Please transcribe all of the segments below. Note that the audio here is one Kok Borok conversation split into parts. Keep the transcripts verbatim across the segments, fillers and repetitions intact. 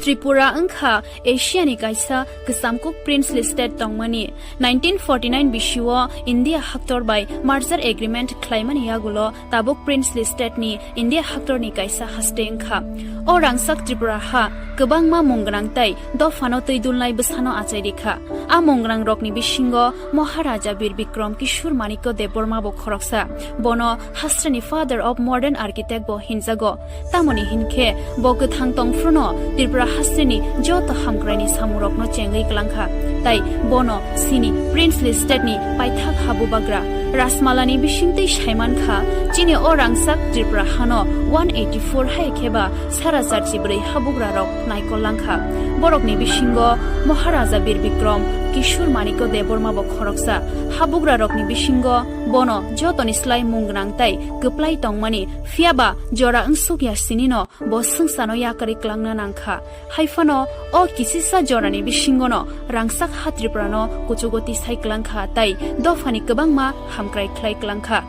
Tripura wngkha Asiani kaisa kwchamkuk princely state tongmani. Nineteen forty-nine bisio India haktor bai merger agreement khlaimani yagulo tabuk princely state ni India haktorni kaisa haste wngkha. O rangchak Tripura ha kwbangma mung gwnang tei dophano twi dulnai bwsano achai rikha. A mung gwnang rokni bisingo Maharaja Bir Bikram Kishore Manikya Debbarma bo khoroksa. Bono hastreni father of modern architect bo hinjago. Tamoni hinkhe bo kwthang tongphruno Tripura hastreni joto hamkraini samungrokno chengwi klangkha. Tai bono sini princely state ni paithak habubagra Rajmalani bisingtwi saimankha, chini o rangchak Tripura hano one eighty-four hai kheba sara charchi bwrwi habugrarok naikol langkha. Borokni bisingo Maharaja Bir Bikram Kishore Manikya Debbarma bo khoroksa. Habugrarokni bisingo bono jotoni slai mung gwnang tei kwplai tongmani, phiyaba jora wngsukya sinino bo swngcharno yakarwi klangna nangkha. Haiphano o kisisa jorani bisingono rangchak ha Tripurano kuchugo tisai klangkha tei dophani kwbangma hamkrai khlai klangkha.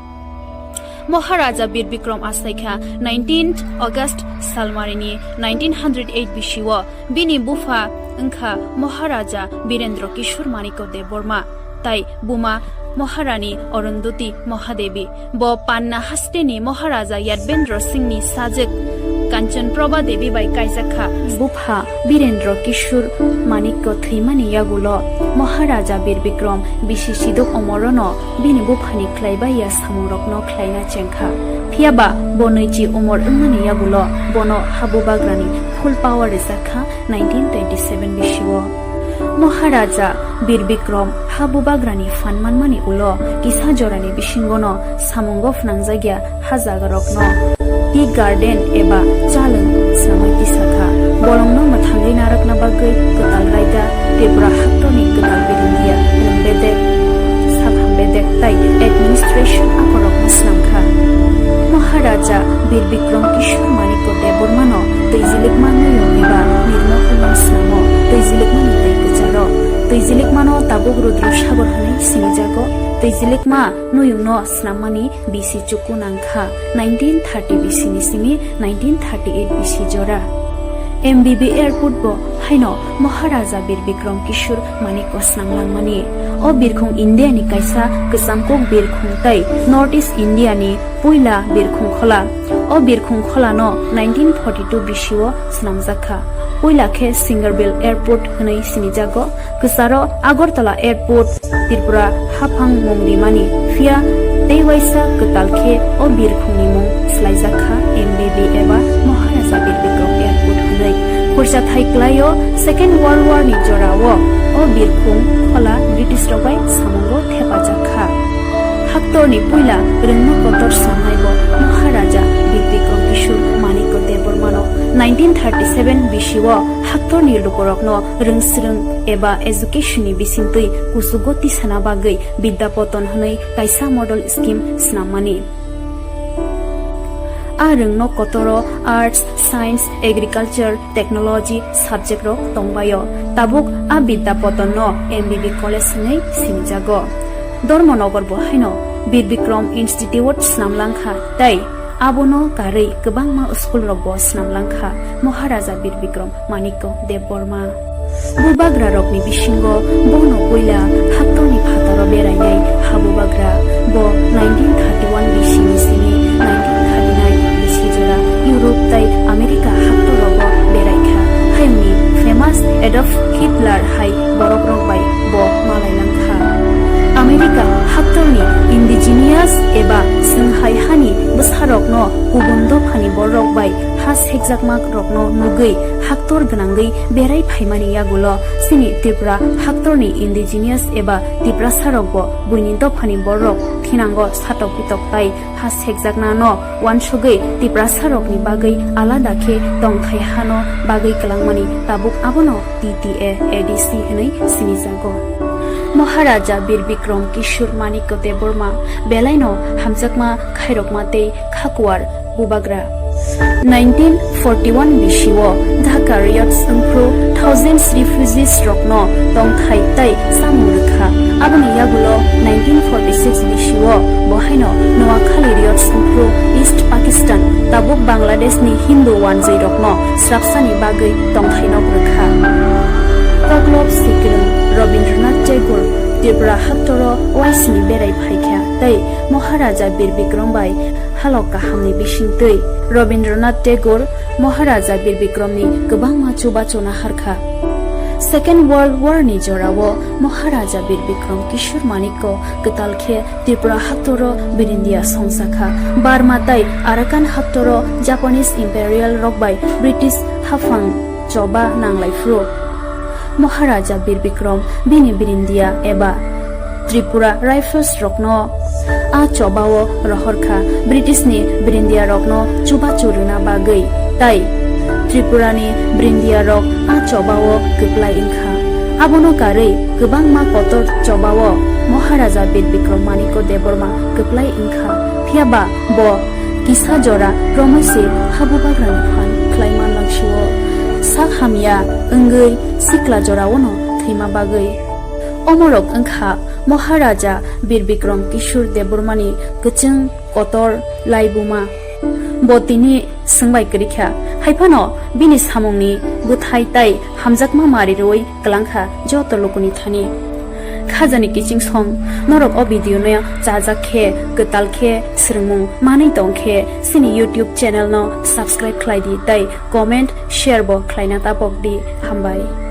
Maharaja Bir Bikram achaikha nineteenth August salmarini nineteen hundred eight bisio bini bupha wngkha Maharaja Birendra Kishore Manikya Debbarma tai buma Maharani Arundhati Mahadevi. Bo Panna hasteni Maharaja Yadvendra Singhni sajwk Kanchan Prabha Devi bai kaijakha. Bupha Birendra Kishore Manikya thwimani yagulo Maharaja Bir Bikram bisi Sidok Omorono bini buphani khlaibai ya samungrokno khlaina chengkha. Phiyaba bo nwichi umor wngmani yagulo bono habubagrani full power rijakkha nineteen twenty-seven bisio. Maharaja Bir Bikram habubagrani phan manmani ulo kisa jorani bisingono samungo phnangjakya ha jagarokno tea garden eba chalwng swnamwi tisakha. Bolongno mwthangwi narwkna bagwi kwtal raida, Tripura haktorni kwtal birindia, rwng bedek, saphang bedek tai administration akorokno swnamkha. Maharaja Bir Bikram Kishore Manikya Debbarmano twijilikma nuyung eba nirmohorno swnamo, twijilikmani twi kwcharo. Twijilikmano tabuk Rudra Sagar hwnwi sinijago. Twijilikma nuyungno swnammani bisi chuku nangkha, nineteen thirty bisini simi nineteen thirty-eight bisi jora. M B B Airport bo haino Maharaja Bir Bikram Kishore Manikya swnamlangmani. O birkhung India ni kaisa kwchangkuk birkhung tei North East India ni puila birkhung khola. O birkhung kholano nineteen forty-two bisio swnamjakha. Puila khe Singerville Airport hwnwi sinijago. Kwcharo Agartala Airport, Tripura haphang mung rimani, phiya tei waisa kwtal khe o birkhungni mung swlaijakha M B B eba Maharaja Bir Bikram Airport hwnwi. Khurchathai kwlaio Second World War ni jorao o birkhung khola British rok bai samungo thepajakha. Haktorni puila rwngno kotor swnamnaibo Maharaja Bir Bikram Kishore Manikya Debbarmano nineteen thirty-seven bisio haktorni lukurokno rwngsrwng eba education ni bisingtwi kuchugo tisana bagwi Vidya Padan hwnwi kaisa model scheme swnammani. A rwngno kotoro arts, science, agriculture, technology subject rok tongbaio. Tabuk a Vidya Padan no M B B college hwnwi sinijago. Dharmanagar bo haino Bir Bikram Institute swnamlangkha tei abono karwi kwbangma school rok bo swnamlangkha Maharaja Bir Bikram Manikya Debbarma. Bubagra rokni bisingo bono puila haktorni phataro berainai habubagra. Bo nineteen thirty-one bisini simi nineteen thirty-nine bisi jora Europe tei America haktor rogo beraikha. Hayungni famous Adolf Hitler hai borok rok bai bo malai langkha. America haktorni indigenous eba swnghai hani bwsarokno kubun dophani borok bai ha sekjakma rokno nugwi haktor gwnangwi berai phaimani yagulo chini Tripura haktorni indigenous eba Tiprasa rokbo buini dophani borok thinango satok pitok tai ha sekjaknano wansugwi Tiprasa rokni bagwi alada khe tongthai hano bagwi kwlangmani tabuk abono T T A A D C hwnwi sinijago. Maharaja Bir Bikram Kishore Manikya Debbarma belaino hamjakma khairokma tei khakuar bubagra. Nineteen forty-one bisio Dhaka riots wngphru thousands refugees rokno tongthai tei chamung rwkha. Aboni yagulo nineteen forty-six bisio bo haino Noakhali riots wngphru East Pakistan, tabuk Bangladeshni Hindu wanjwi rokno srapsani bagwi tongthai nok rwkha. Koklop sikrwng Rabindranath Tagore Tripura haktoro waisini berai phaikha tei Maharaja Bir Bikram bai halok kahamni bisingtwi. Rabindranath Tagore Maharaja Bir Bikramni kwbangma chubachu naharkha. Second World War ni jorao Maharaja Bir Bikram Kishore Manikya kwtal khe Tripura haktoro Bir India songsakha. Burma tei Arakan haktoro Japanese Imperial rok bai British haphang choba nanglaiphu. Maharaja Bir Bikram bini Bir India eba Tripura Rifles rokno a chobao rohorkha, British ni Bir India rokno chubachu rwna bagwi, tei Tripura ni Bir India rok a chobao kwplai wngkha. Abono karwi kwbangma kotor chobao Maharaja Bir Bikram Manikya Debbarma kwplai wngkha. Phiyaba bo kisa jora romwi se habubagrani phan khlai manlangsio. Sak hamya wngwi sikla joraono thwima bagwi. Omorok wngkha Maharaja Bir Bikram Kishore Debbarmani kwchwng kotor laibuma. Bo tini swngbai kwrwikha, haiphano bini samungni bwthai tai hamjakma mari rwui kwlangkha joto lukuni thani. Khajani kiching song, norok o video no chajak khe, kwtal khe, swrwngmung manwi tong khe, chini YouTube channel no subscribe khlai di tei comment, share bo khlaina ta pok di. Hambai.